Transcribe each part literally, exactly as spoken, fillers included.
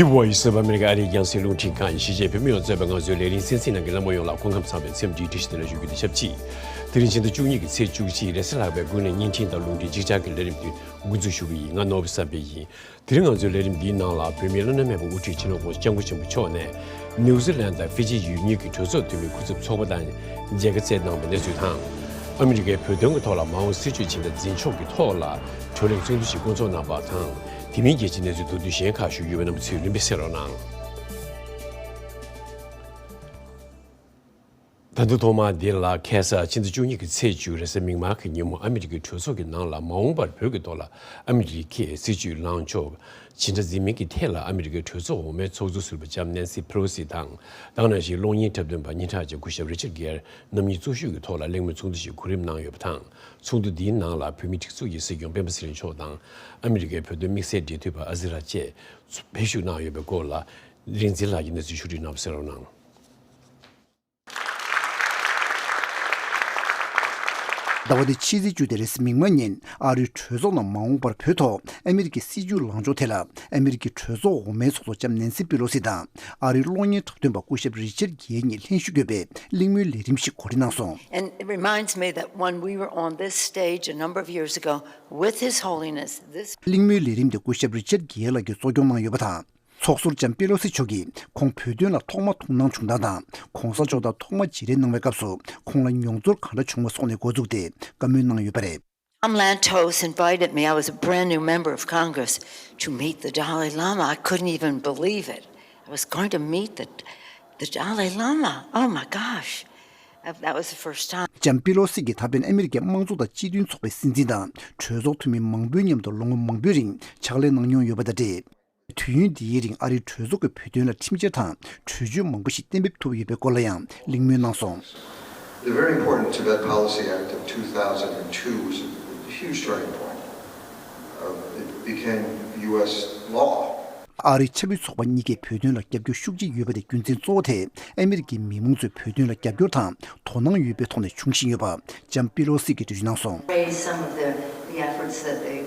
The Voice of America ཨ་རིའི་རྒྱང་སྲིང་རླུང་འཕྲིན་ཁང་། གཞིས་བྱེས་བོད་མི་ཡོངས་གཙོས་པའི་ང་ཚོའི་ལས་རིང་གསན་གཟིགས་གནང་མཁན་རྣམ་པ་ཡོངས་ལ་སྐུ་ཁམས་བཟང་བའི་འཚམས་འདྲིའི་བཀྲ་ཤིས་བདེ་ལེགས་ཞུ་རྒྱུ་དང་ཆབས་ཅིག་དེ་རིང་ཕྱི་ཟླ་བཅུ་གཉིས་ཀྱི་ཚེས་བཅུ་གཅིག་རེས་གཟའ་ལྷག་པའི་དགུན་ལས་བརྙན་འཕྲིན་དང་རླུང་འཕྲིན་ཅིག་ཅར་གྱི་ལས་རིམ་དེ་འགོ་འཛུགས་ཞུ་གི་ཡིན། ང་ནོར་བུ་བསམ་འཕེལ་ཡིན། དེ་རིང་ང་ཚོའི་ལས་རིམ་འདིའི་ནང་ལ་བོད་མིའི་བླ་ན་མེད་པའི་དབུ་ཁྲིད་སྤྱི་ནོར་༸གོང་ས་༸སྐྱབས་མགོན་ཆེན་པོ་མཆོག་ནས་ནིའུ་ཛི་ལན་དང་ཧྥི་ཇི་ཡུལ་གཉིས་ཀྱི་གྲོས་ཚོགས་འཐུས་མི་སྐུ་ཚབ་ཚོགས་པ་དང་མཇལ་ཁ་བསྩལ་གནང་བའི་གནས་ཚུལ་དང་། ཨ་མི་རི་ཀའི་བོད་དོན་གྱི་ཐོག་ལ་མ་འོངས་སྲིད་བྱུས་ཇི་འདྲ་འཛིན་ཕྱོགས་ཀྱི་ཐོག་ལ་གྲོས་གླེང་ཚོགས་འདུ་ཞིག་བསྐོང་ཚོགས་གནང་པ་དང་། དེ་མིན་རྒྱལ་སྤྱིའི་གནས་ཚུལ་མདོར་བསྡུས་གཞན་ཁག་ཞུ་རྒྱུ་ཡོད་པ་རྣམ་པ་ཚོས་ལན་འདེབས་གསན་རོགས་གནང་། ད་དུང་ཐོག་མར་འདི་ལ། ཁ་སང་ཕྱི་ཟླ་བཅུ་གཉིས་ཀྱི་ཚེས་བཅུ་རེས་གཟའ་མིག་དམར་གྱི་ཉིན་མོ་ཨ་མི་རི་ཀའི་གྲོས་ཚོགས་ཀྱི་ནང་ལ་མ་འོངས་པར་བོད་ཀྱི་ཐོག་ལ་ཨ་མི་རི་ཀས་སྲིད་བྱུས་ལངས་ཕྱོགས་ཇི་འདྲ་འཛིན་མིན་གྱི་ཐད་ལ་ཨ་མི་རི་ཀའི་གྲོས་ཚོགས་འོག་མའི་ཚོགས་གཙོ་ཟུར་པ་ལྕམ་ནན་སི་ཕེ་ལོ་སི་དང་། ད་ག་ནང་བཞིན་གློག་བརྙན་འཁྲབ་སྟོན་པ་སྙན་གྲགས་ཅན་སྐུ་ཞབས་རི་ཅར་གྷེར་རྣམ་གཉིས་གཙོ་ཤོས་ཀྱི་ཐོག་ལ་གླེང་མོལ་ཚོགས་འདུ་ཞིག་གོ་རིམ་གནང་ཡོད་པ་དང་། ཚོགས་འདུ་འདིའི་ནང་ལ་བོད་མིའི་སྒྲིག་འཛུགས་ཀྱི་སྲིད་སྐྱོང་སྤེན་པ་ཚེ་རིང་མཆོག་དང་། ཨ་མི་རི་ཀའི་བོད་དོན་དམིགས་བསལ་འབྲེལ་མཐུད་པ་ཨ་ཟི་ར་བཅས་ཕེབས་ཞུགས་གནང་ཡོད་པའི་སྐོར་ལ། རིག་འཛིན་ལགས་ཀྱིས་གནས་ཚུལ་ཕྱོགས་སྒྲིག་གནང་བ་གསན་རོགས་གནང་། ཟླ་བ་འདིའི་ཕྱི་ཚེས་བཅུ་སྟེ་རེས་གཟའ་མིག་དམར་ཉིན་ཨ་རིའི་གྲོས་ཚོགས་ནང་མ་འོངས་པར་བོད་ཐོག་ཨ་མི་རི་ཀའི་སྲིད་བྱུས་ལངས་ཕྱོགས་ཐད་ལ་ཨ་མི་རི་ཀའི་གྲོས་ཚོགས་འོག་མའི་ཚོགས་གཙོ་ལྕམ་ནན་སི་པེ་ལོ་སི་དང་ཨ་རིའི་གློག་བརྙན་འཁྲབ་སྟོན་པ་སྐུ་ཞབས་རི་ཅར་གྷེར་གཉིས་ལྷན་ཞུགས་ཡོད་པའི་གླེང་མོལ་ལས་རིམ་ཞིག་གོ་སྒྲིག་གནང་སོང་། And it reminds me that when we were on this stage a number of years ago with His Holiness, this གླེང་མོལ་ལས་རིམ་དེ་སྐུ་ཞབས་རི་ཅར་གྷེར་ལགས་ཀྱིས་གཙོ་སྐྱོང་གནང་ཡོད་པ་དང་། ཚོགས་ཟུར་ལྕམ་པེ་ལོ་སི་མཆོག་གིས་ཁོང་བོད་དོན་ལ་ཐོག་མ་ཐུགས་སྣང་བྱུང་སྟངས་དང་། གོང་ས་མཆོག་དང་ཐོག་མ་མཇལ་འཕྲད་གནང་བའི་སྐབས་སུ་ཁོང་ལ་མྱོང་ཚོར་གང་འདྲ་བྱུང་བ་སོགས་ནས་འགོ་བཙུགས་ཏེ་བཀའ་མོལ་གནང་ཡོད་པ་རེད། Tom Lantos invited me. I was a brand new member of Congress to meet the Dalai Lama. I couldn't even believe it. I was going to meet the, the Dalai Lama. Oh my gosh. That, that was the first time. ལྕམ་པེ་ལོ་སི་གིས་ད་ཕན་ཨ་མི་རི་ཀའི་དམངས་གཙོ་དང་སྤྱི་མཐུན་ཚོགས་པའི་སྲིད་འཛིན་དང་གྲོས་ཚོགས་འཐུས་མི་མང་པོའི་མཉམ་དུ་ལོ་ངོ་མང་པོའི་རིང་ཕྱག་ལས་གནང་མྱོང་ཡོད་པ་དང་འབྲེལ། དུས་ཡུན་འདིའི་རིང་ཨ་རིའི་གྲོས་ཚོགས་ཀྱིས་བོད་དོན་ལ་ཁྲིམས་འཆར་དང་གྲོས་ཆོད་མང་པོ་ཞིག་གཏན་འབེབས་ཐུབ་ཡོད་པའི་སྐོར་ལ་ཡང་གླེང་མོལ་གནང་སོང་། The very important Tibet Policy Act of two thousand two was a huge turning point. Uh, it became U S law. ཨ་རིའི་ཆབ་སྲིད་ཚོགས་པ་གཉིས་ཀས་བོད་དོན་ལ་རྒྱབ་སྐྱོར་ཤུགས་ཆེ་ཡོད་པ་དེ་རྒྱུ་མཚན་གཙོ་བོ་དེ་ཨ་མི་རི་ཀའི་མི་མང་ཚོས་བོད་དོན་ལ་རྒྱབ་སྐྱོར་དང་དོ་སྣང་ཡོད་པའི་ཐོག་ནས་བྱུང་བཞིན་ཡོད་པ་ལྕམ་པེ་ལོ་སི་གིས་འགྲེལ་བརྗོད་གནང་སོང་། Praise some of the, the efforts that they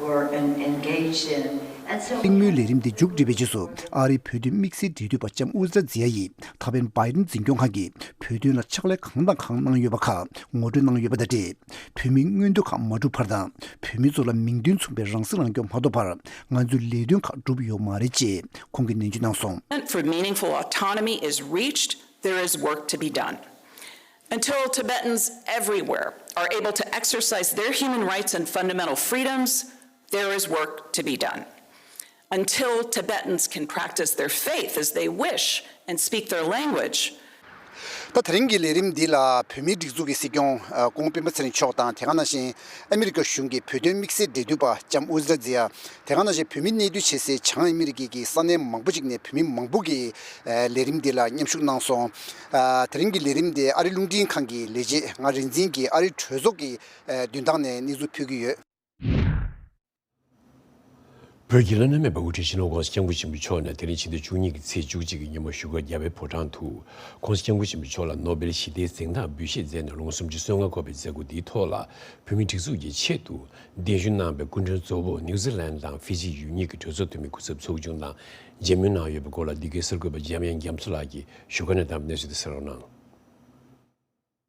were en- engaged in. And so གླེང་མོལ་ལས་རིམ་འདི་མཇུག་སྒྲིལ་བའི་རྗེས་སུ་ཨ་རིའི་བོད་དོན་དམིགས་བསལ་འབྲེལ་མཐུད་པ་ལྕམ་ཨུ་ཛི་ར་ཛི་ཡ་ཡིས་ད་ཕན་བྷའི་ཌེན་འཛིན་སྐྱོང་ཁང་གིས་བོད་དོན་ལ་ཕྱག་ལས་གང་དང་གང་གནང་ཡོད་པ་ཁག་ངོ་སྤྲོད་གནང་ཡོད་པ་དང་འབྲེལ། བོད་མིའི་མངོན་འདོད་ཁག་མ་འགྲུབ་བར་དང་། བོད་མི་ཚོ་ལ་མིང་དོན་མཚུངས་པའི་རང་སྲིད་རང་སྐྱོང་མ་ཐོབ་བར་ང་ཚོའི་ལས་དོན་ཁག་འགྲུབ་ཡོད་མ་རེད་ཅེས་ཁོང་གིས་ནན་བརྗོད་གནང་སོང་། For meaningful autonomy is reached, there is work to be done. Until Tibetans everywhere are able to exercise their human rights and fundamental freedoms, there is work to be done. Until Tibetans can practice their faith as they wish and speak their language, ད་དེ་རིང་གི་ལས་རིམ་འདི་ལ་བོད་མིའི་སྒྲིག་འཛུགས་ཀྱི་སྲིད་སྐྱོང་ཨ་སྐུ་ངོ་སྤེན་པ་ཚེ་རིང་མཆོག་དང་། དེ་ག་ནང་བཞིན་ཨ་མི་རི་ཀ་གཞུང་གི་བོད་དོན་དམིགས་བསལ་འབྲེལ་མཐུད་པ་ལྕམ་ཨུ་ཛི་ར་ཛི་ཡ། དེ་ག་ནང་བཞིན་བོད་མི་གནས་སྡོད་བྱེད་སའི་བྱང་ཨ་མི་རི་ཀའི་གི་ས་གནས་མང་པོ་ཅིག་ནས་བོད་མི་མང་པོ་གིས་ཨ་ལས་རིམ་འདི་ལ་མཉམ་ཞུགས་གནང་སོང་། ཨ་དེ་རིང་གི་ལས་རིམ་འདི་ཨ་རི་རླུང་འཕྲིན་ཁང་གི་ལས་བྱེད་ང་རིག་འཛིན་གྱིས་ཨ་རིའི་གྲོས་ཚོགས་ཀྱི་ཨ་མདུན་ཐང་ནས་གནས་ཚུལ་ཕུལ་གྱི་ཡོད། བོད་ཀྱི་བླ་ན་མེད་པའི་དབུ་ཁྲིད་སྤྱི་ནོར་༸གོང་ས་༸སྐྱབས་མགོན་ཆེན་པོ་མཆོག་ནས་དེ་རིང་ཕྱི་ཟླ་བཅུ་གཉིས་ཀྱི་ཚེས་བཅུ་གཅིག་གི་ཉིན་མོ་བཞུགས་སྒར་རྒྱལ་བའི་ཕོ་བྲང་དུ། ༸གོང་ས་༸སྐྱབས་མགོན་ཆེན་པོ་མཆོག་ལ་ནོ་བེལ་ཞི་བདེའི་གཟེངས་རྟགས་འབུལ་བཞེས་མཛད་ནས་ལོ་ངོ་སུམ་ཅུ་སོ་ལྔ་འཁོར་བའི་མཛད་སྒོ་འདིའི་ཐོག་ལ། བོད་མིའི་སྒྲིག་འཛུགས་ཀྱི་ཆེད་དུ་གདན་ཞུ་གནང་བའི་སྐུ་མགྲོན་གཙོ་བོ་ནིའུ་ཛི་ལན་དང་ཧྥི་ཇི་ཡུལ་གཉིས་ཀྱི་གྲོས་ཚོགས་འཐུས་མི་སྐུ་ཚབ་ཚོགས་ཆུང་དང་མཇལ་མོལ་གནང་ཡོད་པའི་སྐོར་ལ། འདི་གའི་གསར་འགོད་པ་འཇམ་དབྱངས་རྒྱ་མཚོ་ལགས་ཀྱིས་བཞུགས་སྒར་ནས་བཏང་བའི་གནས་ཚུལ་དེ་གསན་རོགས་གནང་།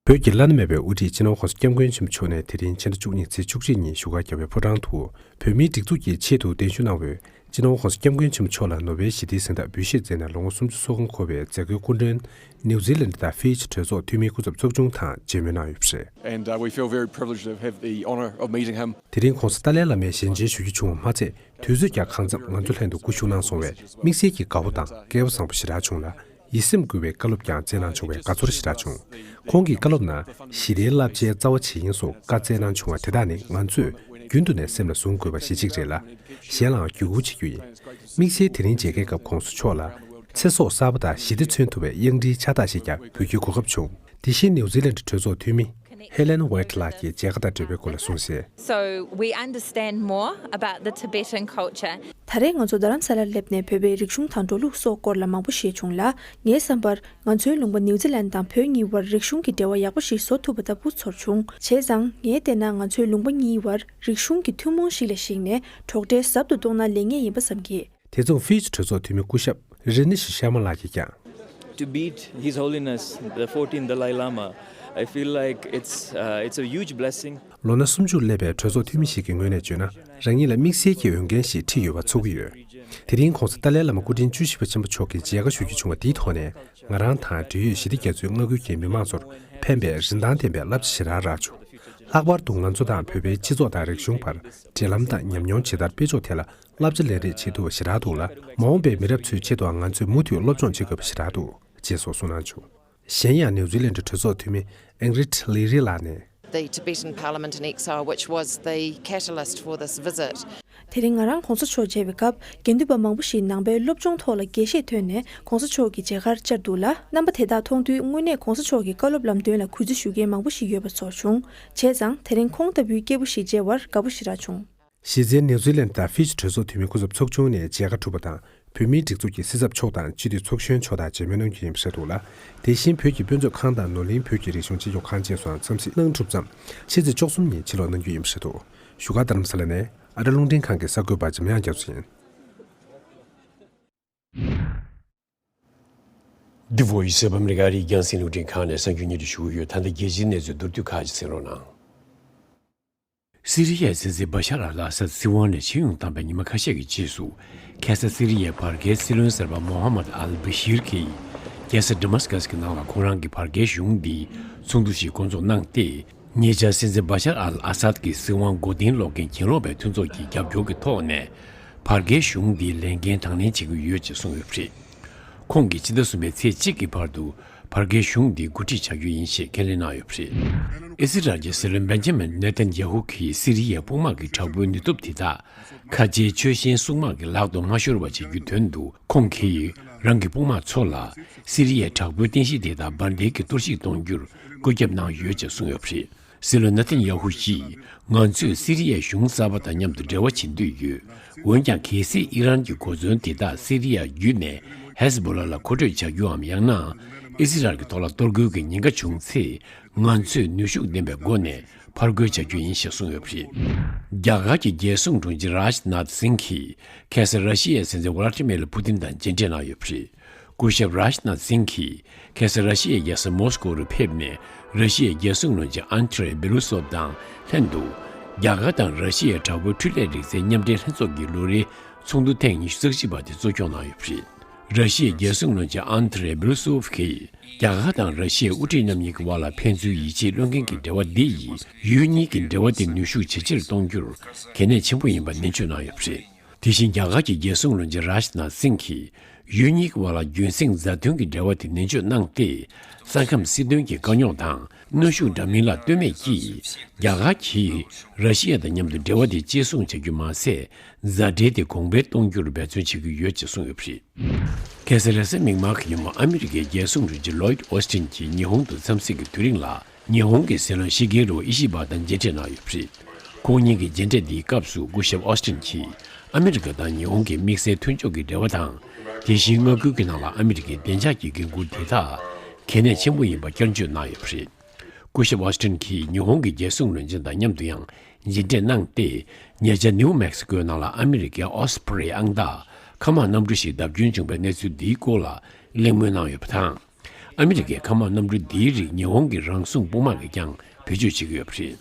བོད་ཀྱི་བླ་ན་མེད་པའི་དབུ་ཁྲིད་སྤྱི་ནོར་༸གོང་ས་༸སྐྱབས་མགོན་ཆེན་པོ་མཆོག་ནས་དེ་རིང་ཕྱི་ཟླ་བཅུ་གཉིས་ཚེས་བཅུ་གཅིག་ཉིན་བཞུགས་སྒར་རྒྱལ་བའི་ཕོ་བྲང་དུ་བོད་མིའི་སྒྲིག་འཛུགས་ཀྱི་ཆེད་དུ་གདན་ཞུ་གནང་བའི་སྤྱི་ནོར་༸གོང་ས་༸སྐྱབས་མགོན་ཆེན་པོ་མཆོག་ལ་ནོ་བེལ་ཞི་བདེའི་གཟེངས་རྟགས་འབུལ་བཞེས་མཛད་ནས་ལོ་ངོ་སུམ་ཅུ་སོ་ལྔ་འཁོར་བའི་མཛད་སྒོའི་སྐུ་མགྲོན་ནིའུ་ཛི་ལན་དང་ཧྥི་ཇི་གྲོས་ཚོགས་འཐུས་མིའི་སྐུ་ཚབ་ཚོགས་ཆུང་དང་མཇལ་མོལ་གནང་ཡོད་པ་རེད། And uh, we feel very privileged to have the honor of meeting him. དེ་རིང་༸གོང་ས་ཏཱ་ལའི་བླ་མའི་ཞལ་མཇལ་ཞུ་རྒྱུ་བྱུང་བ་མ་ཚད། དུས་ཚོད་ཀྱང་གང་འཚམ་ང་ཚོ་ལྷན་དུ་སྒོ་ཞུགས་གནང་སོང་བས་དམིགས་བསལ་གྱི་དགའ་བོ་དང་སྐལ་བ་བཟང་པོ་ཞེ་དྲག་བྱུང་ལ། ཡིད་སེམས་འགུལ་བའི་བཀའ་སློབ་ཀྱང་སྩལ་གནང་བྱུང་བས་དགའ་ཚོར་ཞེ་དྲག་བྱུང་། ཁོང་གི་བཀའ་སློབ་ནང་ཞི་བདེའི་བསླབ་བྱའི་རྩ་བ་ཇི་ཡིན་སོགས་བཀའ་སྩལ་གནང་བྱུང་བ་དེ་དག་ནི་ང་ཚོས་རྒྱུན་དུ་ནས་སེམས་ལ་བཟུང་དགོས་པ་ཞེ་གཅིག་རེད་ལ། གཞན་ལའང་བརྒྱུད་སྐུར་བྱེད་རྒྱུ་ཡིན། དམིགས་བསལ་དེ་རིང་མཇལ་ཁའི་སྐབས་༸གོང་ས་མཆོག་ལ་ཚེ་སྲོག་གསར་པ་དང་ཞི་བདེ་མཚོན་ཐུབ་པའི་གཡང་ཊིའི་ཕྱག་རྟགས་ཤིག་ཀྱང་འབུལ་རྒྱུའི་གོ་སྐབས་བྱུང་། དེ་བཞིན་ནིའུ་ཛི་ལན་གྲོས་ཚོགས་འཐུས་མི་ཧེ་ལེན་ཝེ་ཊི་ལགས་ཀྱིས་མཇལ་ཁ་དང་འབྲེལ་བའི་སྐོར་ལ་གསུངས་གསལ། So we understand more about the Tibetan culture. ད་རེས་ང་ཚོ་རྡ་རམ་ས་ལར་སླེབས་ནས་བོད་པའི་རིག་གཞུང་དང་འགྲོ་ལུགས་སོགས་སྐོར་ལ་མང་པོ་ཤེས་བྱུང་ལ། ངའི་བསམ་པར་ང་ཚོའི་ལུང་པ་ནིའུ་ཛི་ལན་དང་བོད་གཉིས་བར་རིག་གཞུང་གི་འབྲེལ་བ་ཡག་པོ་ཞིག་བཟོ་ཐུབ་པ་ལྟ་བུ་ཚོར་བྱུང་། བྱས་ཙང་ངས་བལྟས་ན་ང་ཚོའི་ལུང་པ་གཉིས་བར་རིག་གཞུང་གི་ཐུན་མོང་ཞིག་ལ་གཞིགས་ནས་གྲོགས་འབྲེལ་ཟབ་ཏུ་གཏོང་ན་ལེགས་ངེས་ཡིན་པ་བསམ་གྱི། དེ་མཚུངས་ཧྥི་ཇི་གྲོས་ཚོགས་འཐུས་མི་སྐུ་ཞབས་རི་ནི་ཤི་ཤར་མ་ལགས་ཀྱིས་ཀྱང་། To meet His Holiness the fourteenth Dalai Lama, I feel like it's, uh, it's a huge blessing. ལོ་ན་སུམ་ཅུར་སླེབས་པའི་གྲོས་ཚོགས་འཐུས་མི་ཞིག་གི་ངོས་ནས་བརྗོད་ན། རང་ཉིད་ལ་དམིགས་བསལ་གྱི་འོས་འགན་ཞིག་འཁྲི་ཡོད་པ་ཚོར་གྱི་ཡོད། དེ་རིང་༧གོང་ས་ཏཱ་ལའི་བླ་མ་སྐུ་ཕྲེང་བཅུ་བཞི་པ་ཆེན་པོ་མཆོག་གི་མཇལ་ཁ་ཞུ་རྒྱུ་བྱུང་བ་འདིའི་ཐོག་ནས། ང་རང་དང་འབྲེལ་ཡོད་ཞི་བདེ་རྒྱ་མཚོའི་མངའ་ཁུལ་གྱི་མི་མང་ཚོར་ཕན་པའི་རིན་ཐང་ལྡན་པའི་བསླབ་བྱ་ཞེ་དྲག་རག་བྱུང་། ལྷག་པར་དུ་ང་ཚོ་དང་བོད་པའི་སྤྱི་ཚོགས་དང་རིག་གཞུང་བར་འབྲེལ་ལམ་དང་ཉམས་མྱོང་ཇི་ལྟར་སྤེལ་ཕྱོགས་ཐད་ལ་བསླབ་བྱ་ལེན་རེས་བྱེད་ཐུབ་པ་ཞེ་དྲག་འདུག་ལ། མ་འོངས་པའི་མི་རབས་ཚོའི་ཆེད་དུའང་ང་ཚོས་མུ་མཐུད་སློབ་སྦྱོང་བྱེད་དགོས་པ་ཞེ་དྲག་འདུག་ཅེས་སོགས་གསུངས་གནང་བྱུང་། གཞན་ཡང་ནིའུ་ཛི་ལན་ཌི་གྲོས་ཚོགས་འཐུས་མི་ཨིང་རིད་ལི་རི་ལགས་ནས། The Tibetan Parliament in exile, which was the catalyst for this visit. དེ་རིང་ང་རང་གོང་ས་མཆོག་མཇལ་བའི་སྐབས། དགེ་འདུན་པ་མང་པོ་ཞིག་ནང་པའི་སློབ་སྦྱོང་ཐོག་ལ་དགྱེས་བཞེས་ཐོན་ནས་གོང་ས་མཆོག་གི་མཇལ་ཁར་བཅར་འདུག་ལ། རྣམ་པ་དེ་དག་མཐོང་དུས་དངོས་གནས་གོང་ས་མཆོག་གི་བཀའ་སློབ་ལམ་སྟོན་ལ་གུས་བརྩི་ཞུ་མཁན་མང་པོ་ཞིག་ཡོད་པ་ཚོར་བྱུང་། བྱས་ཙང་དེ་རིང་ཁོང་ལྟ་བུའི་སྐྱེས་བུ་ཞིག་མཇལ་བར་དགའ་པོ་ཞེ་དྲག་བྱུང་། གཞི་རྩའི་ནིའུ་ཛི་ལན་དང་ཧྥི་ཇི་གྲོས་ཚོགས་འཐུས་མི་སྐུ་ཚབ་ཚོགས་ཆུང་ནས་མཇལ་ཁ་གྲུབ་པ་དང་། བོད་མིའི་སྒྲིག་འཛུགས་ཀྱི་སྲིད་ཚབ་མཆོག་དང་སྤྱི་འཐུས་ཚོགས་གཞོན་མཆོག་དང་མཇལ་མོལ་གནང་རྒྱུ་ཡིན་པ་རེད་འདུག་ལ། དེ་བཞིན་བོད་ཀྱི་དཔེ་མཛོད་ཁང་དང་ནོར་གླིང་བོད་ཀྱི་རིག་གཞུང་སྤྱི་ཁྱབ་ཁང་བཅས་སུའང་འཚམས་གཟིགས་གནང་གྲུབ་མཚམས། ཕྱི་ཚེས་བཅུ་གསུམ་ཉིན་ཕྱིར་ལོག་གནང་རྒྱུ་ཡིན་པ་རེད་འདུག་བཞུགས་སྒར་རྡ་རམ་ས་ལ་ནས་ཨ་རི་རླུང་འཕྲིན་ཁང་གི་གསར་འགོད་པ་འཇམ་དབྱངས་རྒྱ་མཚོ་ཡིན། འདི་བོ་ཡི་སི་ཨོཕ་ཨ་མི་རི་ཀ་ཨ་རིའི་རྒྱང་སྲིང་རླུང་འཕྲིན་ཁང་ནས་གསར་འགྱུར་སྙན་སྒྲོན་ཞུ་གི་ཡོད། ད་ལྟ་རྒྱལ་སྤྱིའི་གནས་ཚུལ་མདོར་བསྡུས་ཁག་ཅིག་གསན་རོགས་གནང་། སི་རི་ཡའི་སྲིད་འཛིན་བྷ་ཤར་ཨལ་ཨ་སད་སྲིད་དབང་ནས་ཕྱིར་ཡོང་བཏང་པའི་ཉི་མ་ཁ་ཤས་ཀྱི་རྗེས་སུ། ཁ་སང་སི་རི་ཡའི་བར་བརྒལ་སྲིད་བློན་གསར་པ་མོ་ཧ་མད་ཨལ་བྷ་ཤིར་གྱིས་རྒྱལ་ས་ཌི་མཱ་སི་ཀ་སི་གི་ནང་ལ་ཁོང་རང་གི་བར་བརྒལ་གཞུང་འདིའི་ཚོགས་འདུ་ཞིག་འགོ་འཛུགས་གནང་སྟེ། ཉེ་ཆར་སྲིད་འཛིན་བྷ་ཤར་ཨལ་ཨ་སད་ཀྱི་སྲིད་དབང་མགོ་རྟིང་སློག་མཁན་གྱེན་ལོག་པའི་མཐུན་ཚོགས་ཀྱི་རྒྱབ་སྐྱོར་གྱི་ཐོག་ནས། བར་བརྒལ་གཞུང་འདིའི་ལས་འགན་དང་ལེན་བྱེད་ཀྱི་ཡོད་ཅེས་གསུངས་ཡོད་པ་རེད། ཁོང་གིས་ཕྱི་ཟླ་གསུམ་པའི་ཚེས་གཅིག་གི་བར་དུ་བར་བརྒལ་གཞུང་འདི་འགོ་ཁྲིད་བྱ་རྒྱུ་ཡིན་ཞེས་ཁས་ལེན་གནང་ཡོད་པ་རེད། ཨི་སི་རལ་གྱི་སྲིད་བློན་བེན་ཇ་མིན་ནེ་ཐན་ཡ་ཧུ་གིས་སི་རི་ཡའི་དཔུང་དམག་གི་དྲག་པོའི་ནུས་སྟོབས་དེ་དག་ཁ་ཆེའི་ཆོལ་གཤིན་སྲུང་དམག་གི་ལག་ཏུ་མ་ཤོར་བ་བྱེད་རྒྱུའི་དོན་དུ། ཁོང་གིས་རང་གི་དཔུང་དམག་ཚོ་ལ་སི་རི་ཡའི་དྲག་པོའི་རྟེན་གཞི་དེ་དག་འབར་མདེལ་གྱིས་གཏོར་བཤིག་གཏོང་རྒྱུར་བཀོད་ཁྱབ་གནང་ཡོད་ཅེས་གསུངས་ཡོད་པ་རེད། སྲིད་བློན་ནེ་ཐན་ཡ་ཧུ་ཡིས། ང་ཚོས་སི་རི་ཡའི་གཞུང་གསར་པ་དང་མཉམ་དུ་འབྲེལ་བ་བྱེད་འདོད་ཡོད། འོན་ཀྱང་། གལ་སྲིད་ཨི་རན་གྱི་གོ་མཚོན་དེ་དག་སི་རི་ཡ་བརྒྱུད་ནས་ཧེ་ཟི་བྷོ་ལ་ལ་མཁོ་སྤྲོད་བྱ་རྒྱུའམ། ཡང་ན་ཨི་སི་རལ་གྱི་ཐོག་ལ་གཏོར་རྒོལ་གྱི་ཉེན་ཁ་བྱུང་ཚེ། ང་ཚོས་ནུས་ཤུགས་ལྡན་པའི་སྒོ་ནས་ཕར་རྒོལ་བྱ་རྒྱུ་ཡིན་ཞེས་གསུངས་ཡོད་པ་རེད། རྒྱ་གར་གྱི་རྒྱལ་སྲུང་དྲུང་ཆེ་རཱཇ་ནཱཐ་སིང་གིས། ཁ་སང་ར་ཤི་ཡའི་སྲིད་འཛིན་ཝ་ལ་ཏི་མེར་པུ་ཏིན་དང་མཇལ་འཕྲད་གནང་ཡོད་པ་རེད། སྐུ་ཞབས་རཱཇ་ནཱཐ་སིང་གིས་ཁ་སང་ར་ཤི་ཡའི་རྒྱལ་ས་མོ་སི་ཀོ་རུ་ཕེབས་ནས། ར་ཤི་ཡའི་རྒྱལ་སྲུང་བློན་ཆེན་ཨན་ཐི་རེ་བེ་ལུ་སོབ་དང་ལྷན་དུ། རྒྱ་གར་དང་ར་ཤི་ཡའི་དྲག་པོའི་འཕྲུལ་ལས་རིག་རྩལ་མཉམ་འབྲེལ་ལྷན་ཚོགས་ཀྱི་ལོ་རེའི་ཚོགས་འདུ་ཐེངས་ཉི་ཤུ་རྩ་གཅིག་པ་དེ་གཙོ་སྐྱོང་གནང་ཡོད་པ་རེད། ར་ཤི་ཡའི་རྒྱལ་སྲུང་བློན་ཆེན་ཨན་ཐི་རེ་བེ་ལུ་སོབ་ཀྱིས། རྒྱ་གར་དང་ར་ཤི་ཡའི་དབུ་ཁྲིད་རྣམ་གཉིས་ཀྱི་དབར་ལ་ཕན་ཚུན་ཡིད་ཆེས་བློས་འགེལ་གྱི་འབྲེལ་བ་འདི་ཡིས། ཡུལ་གཉིས་ཀྱི་འབྲེལ་བ་དེ་ནུས་ཤུགས་ཇེ་ཆེར་གཏོང་རྒྱུར་གལ་གནད་ཆེན་པོ་ཡིན་པ་ནན་བརྗོད་གནང་ཡོད་པ་རེད། དེ་བཞིན་རྒྱ་གར་གྱི་རྒྱལ་སྲུང་བློན་ཆེན་རཱཇ་ནཱཐ་སིང་གིས། ཡུལ་གཉིས་ཀྱི་དབར་ལ་རྒྱུན་སྲིང་མཛའ་མཐུན་གྱི་འབྲེལ་བ་དེ་ནན་བརྗོད་གནང་སྟེ། ས་ཁམས་སྲིད་དོན་གྱི་དཀའ་རྙོག་དང་། གནོན་ཤུགས་འདྲ་མིན་ལ་ལྟོས་མེད་ཀྱིས། རྒྱ་གར་གྱིས་ར་ཤི་ཡ་དང་མཉམ་དུ་འབྲེལ་བ་དེ་གཅེས་སྲུང་བྱ་རྒྱུ་མ་ཟད། མཛའ་འབྲེལ་དེ་གོང་འཕེལ་གཏོང་རྒྱུར་འབད་བརྩོན་བྱེད་ཀྱི་ཡོད་ཅེས་གསུངས་ཡོད་པ་རེད། ཁ་སང་རེས་གཟའ་མིག་དམར་གྱི་ཉིན་མོ་ཨ་མི་རི་ཀའི་རྒྱལ་སྲུང་དྲུང་ཆེ་ལོའིད་ཨོ་སི་ཊིན་གྱིས་ཉི་ཧོང་དུ་འཚམས་གཟིགས་ཀྱི་དུས་རིང་ལ། ཉི་ཧོང་གི་སྲིད་བློན་ཤི་གེ་རུ་ཨི་ཤི་བ་དང་མཇལ་འཕྲད་གནང་ཡོད་པ་རེད། ཁོང་གཉིས་ཀྱི་མཇལ་འཕྲད་འདིའི་སྐབས་སུ་སྐུ་ཞབས་ཨོ་སི་ཊིན་གྱིས་ཨ་མི་རི་ཀ་དང་ཉི་ཧོང་གི་དམིགས་བསལ་མཐུན་ཕྱོགས་ཀྱི་འབྲེལ་བ་དང་། དེ་བཞིན་མངའ་ཁུལ་གྱི་ནང་ལ་ཨ་མི་རི་ཀའི་བདེ་འཇགས་ཀྱི་འགན་འཁུར་དེ་དག་གལ་གནད་ཆེན་པོ་ཡིན་པ་བསྐྱར་བརྗོད་གནང་ཡོད་པ་རེད། སྐུ་ཞབས་ཨོ་སི་ཊིན་གྱིས་ཉི་ཧོང་གི་རྒྱལ་སྲུང་བློན་ཆེན་དང་མཉམ་དུ་ཡང་མཇལ་འཕྲད་གནང་སྟེ། ཉེ་ཆར་ནིའུ་མེག་སི་ཀོའི་ནང་ལ་ཨ་མི་རི་ཀའི་ཨོ་སི་པི་རེ་ཨང་རྟགས་མཁའ་དམག་གནམ་གྲུ་ཞིག་བརྡབ་སྐྱོན་བྱུང་བའི་གནས་ཚུལ་འདིའི་སྐོར་ལ་གླེང་མོལ་གནང་ཡོད་པ་དང་། ཨ་མི་རི་ཀའི་མཁའ་དམག་གནམ་གྲུ་འདིའི་རིགས་ཉི་ཧོང་གི་རང་སྲུང་དཔུང་དམག་གིས་ཀྱང་བེད་སྤྱོད་བྱེད་ཀྱི་ཡོད་པ་རེད།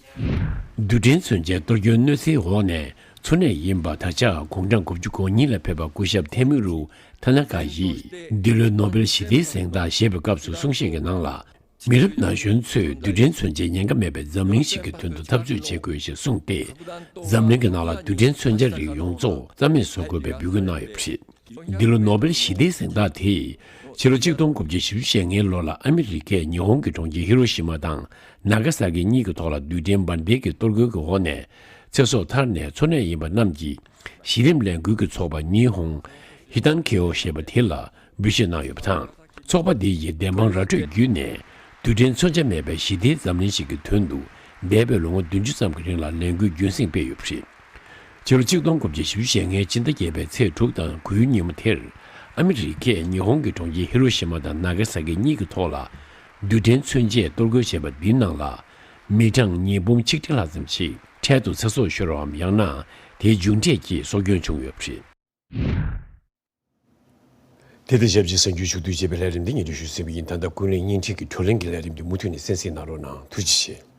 རྡུལ་ཕྲན་མཚོན་ཆའི་གཏོར་སྐྱོན་གནོད་འཚེའི་འོག་ནས་འཚོ་གནས་ཡིན་པ། ད་ཆ་དགུང་གྲངས་དགུ་བཅུ་གོ་གཉིས་ལ་ཕེབས་པ་སྐུ་ཞབས་ཐེ་མི་རུ་ཐ་ན་ཀ་ཡིས། འདི་ལོའི་ནོ་བེལ་ཞི་བདེའི་གཟེངས་རྟགས་བཞེས་པའི་སྐབས་སུ་གསུང་བཤད་ཀྱི་ནང་ལ། མི་རབས་ན་གཞོན་ཚོས་རྡུལ་ཕྲན་མཚོན་ཆའི་ཉེན་ཁ་མེད་པའི་འཛམ་གླིང་ཞིག་གི་དོན་དུ་འཐབ་རྩོད་བྱེད་དགོས་ཞེས་གསུངས་ཏེ། འཛམ་གླིང་གི་ནང་ལ་རྡུལ་ཕྲན་མཚོན་ཆ་རིགས་ཡོངས་རྫོགས་རྩ་མེད་བཟོ་དགོས་པའི་འབོད་སྐུལ་གནང་ཡོད་པ་རེད། འདི་ལོ་ནོ་བེལ་ཞི་བདེའི་གཟེངས་རྟགས་དེས། ཕྱི་ལོ་ཆིག་སྟོང་དགུ་བརྒྱ་བཞི་བཅུ་ཞེ་ལྔའི་ལོ་ལ་ཨ་མི་རི་ཀས་ཉི་ཧོང་གི་གྲོང་ཁྱེར་ཧི་རོ་ཤི་མ་དང་ན་ག་ས་ཀི་གཉིས་ཀྱི་ཐོག་ལ་རྡུལ་ཕྲན་འབར་མདེལ་གྱི་གཏོར་རྒོལ་གྱི་འོག་ནས་ཚེ་སྲོག་ཐར་ནས་འཚོ་གནས་ཡིན་པ་རྣམས་ཀྱི་གཞི་རིམ་ལས་འགུལ་གྱི་ཚོགས་པ་ཉི་ཧོང་ཧི་ཏན་ཁེ་ཨོ་ཞེས་པ་དེ་ལ་འབུལ་བཞེས་གནང་ཡོད་པ་དང་། ཚོགས་པ་འདི་ཡིས་བདེན་དཔང་ར་སྤྲོད་བརྒྱུད་ནས་རྡུལ་ཕྲན་མཚོན་ཆ་མེད་པའི་ཞི་བདེའི་འཛམ་གླིང་ཞིག་གི་དོན་དུ་འདས་པའི་ལོ་ངོ་བདུན་ཅུ་ཙམ་གྱི་རིང་ལ་ལས་འགུལ་རྒྱུན་བསྲིངས་སྤེལ་ཡོད་པ་རེད། ཕྱི་ལོ་ཆིག་སྟོང་དགུ་བརྒྱ་བཞི་བཅུ་ཞེ་ལྔའི་སྤྱི་ཟླ་བརྒྱད་པའི་ཚེས་དྲུག་དང་དགུའི་ཉིན་མོ་དེར། ཨ་མི་རི་ཀས་ཉི་ཧོང་གི་གྲོང་ཁྱེར་ཧི་རོ་ཤི་མ་དང་ན་ག་ས་ཀི་གཉིས་ཀྱི་ཐོག་ལ་རྡུལ་ཕྲན་མཚོན་ཆས་གཏོར་རྒོལ་བྱས་པ་འདིའི་ནང་ལ། མི་གྲངས་ཉིས་འབུམ་ཆིག་ཁྲི་ལྷག་ཙམ་ཞིག་འཕྲལ་དུ་ཚེ་སྲོག་ཤོར་བའམ། ཡང་ན་དེའི་མཇུག་འབྲས་ཀྱིས་སྲོག་སྐྱོན་བྱུང་ཡོད་པ་རེད། དེ་དང་ཞབས་ཕྱི་གསར་འགྱུར་ཕྱོགས་བསྡུས་བྱས་པའི་ལས་རིམ་འདི་སྙན་སྒྲོན་ཞུས་ཟིན་པ་ཡིན། ད་ལྟ་ཀུན་གླེང་བརྙན་འཕྲིན་གྱི་བགྲོ་གླེང་གི་ལས་རིམ་འདི་མུ་མཐུད་ནས་གསན་གཟིགས་གནང་རོགས་གནང་། ཐུགས་རྗེ་ཆེ།